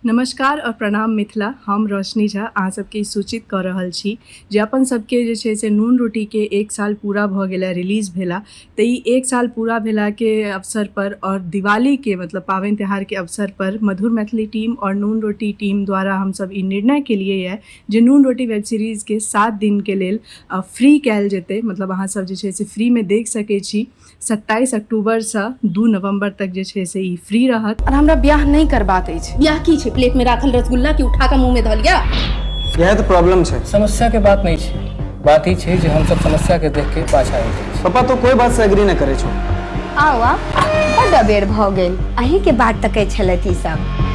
नमस्कार और प्रणाम मिथिला। हम रोशनी झा अहाँ सबके सूचित कऽ रहल छी जे अपन सबके जे छै से नून रोटीके 1 साल पूरा भऽ गेलै रिलीज भेला, तऽ ई 1 साल पूरा भेलाके अवसर पर और दिवालीके मतलब पाबनि तिहारके अवसर पर मधुर मैथिली टीम और नून रोटी टीम द्वारा हमसब ई निर्णय केलिए यऽ जे नून रोटी वेब सीरीजके 7 दिनके लेल फ्री कयल जेतै। मतलब अहाँ सब जे छै से फ्रीमे देख सकै छी। 27 अक्टूबरसँ 2 नवम्बर तक जे छै से ई फ्री रहत। और हमरा ब्याह नहीं करबाक अछि। ब्याह की छै? प्लेट में राखल रसगुल्ला के उठा के मुंह में धऽ लिया। यह तो प्रॉब्लम छै। समस्या के बात नहीं छै, बात ई छै जे हम सब समस्या के देख के पाछा हटि जाइ छी। पापा तो कोई बात से एग्री न करे छो। आउ आउ, बड्ड अबेर भऽ गेल, अहीं के बाट तकै छलथि ई सब।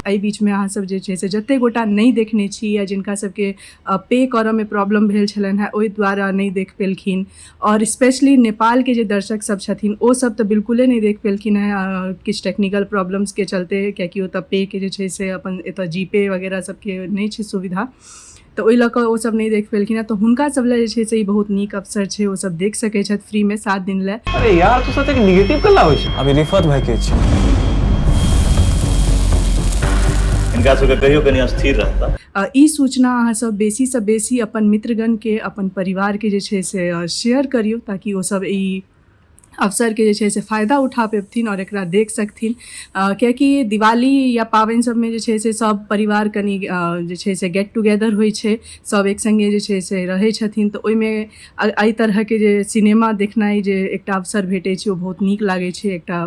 एहि बीचमे अहाँ सब जे छै से जते गोटा नहि देखने छी या जिनका सबके पे करऽमे प्रॉब्लम भेल छलनि हेँ ओहि द्वारा नहि देख पेलखिन, और स्पेशली नेपालके जे दर्शक सब छथिन ओ सब तऽ बिल्कुले नहि देख पेलखिन हेँ किछु टेक्निकल प्रॉब्लम्सके चलते, कियाकि ओतऽ पेके जे छै से अपन एतऽ जी पे वगैरह सबके नहि छै सुविधा, तऽ ओहि लऽ कऽ ओ सब नहि देख पेलखिन हेँ। तऽ हुनका सब लए जे छै से ई बहुत नीक अवसर छै, ओ सब देख सकै छथि फ्रीमे 7 दिन लए। अरे यार तू सच निगेटिव कला होइ छै। अभी रिफत भाई के छै। इनका सबके कहियो कनि अस्थिर रहता। ई सूचना अहाँ सब बेसी सँ बेसी अपन मित्रगण के, अपन परिवार के जे छै से शेयर करियौ ताकि ओ सब ई अवसर के जे छै से फायदा उठा पेबथिन और एकरा देख सकथिन। कियाकि दिवाली या पाबनि सबमे जे छै से सब परिवार कनि जे छै से गेट टुगेदर होइ छै, सब एक सङ्गे जे छै से रहै छथिन, तऽ ओहिमे एहि तरहके जे सिनेमा देखनाइ जे एकटा अवसर भेटै छै ओ बहुत नीक लागै छै, एकटा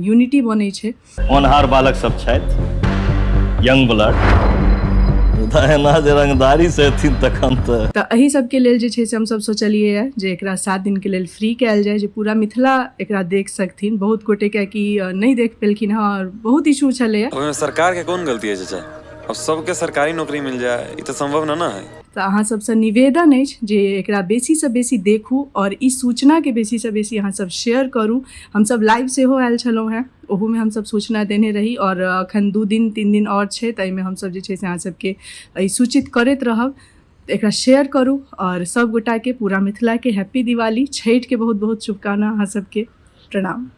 यूनिटी बनै छै। होनहार बालक सब छथि, यंग ब्लड, मुदा एना जे रंगदारी से एथिन तखन तऽ। तऽ एहि सबके लेल जे छै से हमसब सोचलियै जे एकरा 7 दिनके लेल फ्री कयल जाय, जे पूरा मिथिला एकरा देख सकथिन। बहुत गोटे कियाकि नहि देख पेलखिन हँ और बहुत इशू छलैए। ओहिमे सरकार के कोन गलती है चाचा? अब सबके सरकारी नौकरी मिल जाए ई तऽ संभव न ना है। तऽ अहाँ सबसँ निवेदन अछि जे एकरा बेसीसँ बेसी देखू और ई सूचनाके बेसीसँ बेसी अहाँ सब शेयर करू। हमसब लाइव सेहो आयल छलहुँ हेँ, ओहूमे हमसब सूचना देने रही और अखन 2 दिन 3 दिन आओर छै, ताहिमे हमसब जे छै से अहाँ सबके ई सूचित करैत रहब। एकरा शेयर करू और सब गोटाके पूरा मिथिलाके हैप्पी दिवाली, छठिके बहुत बहुत शुभकामना अहाँ सबके। प्रणाम।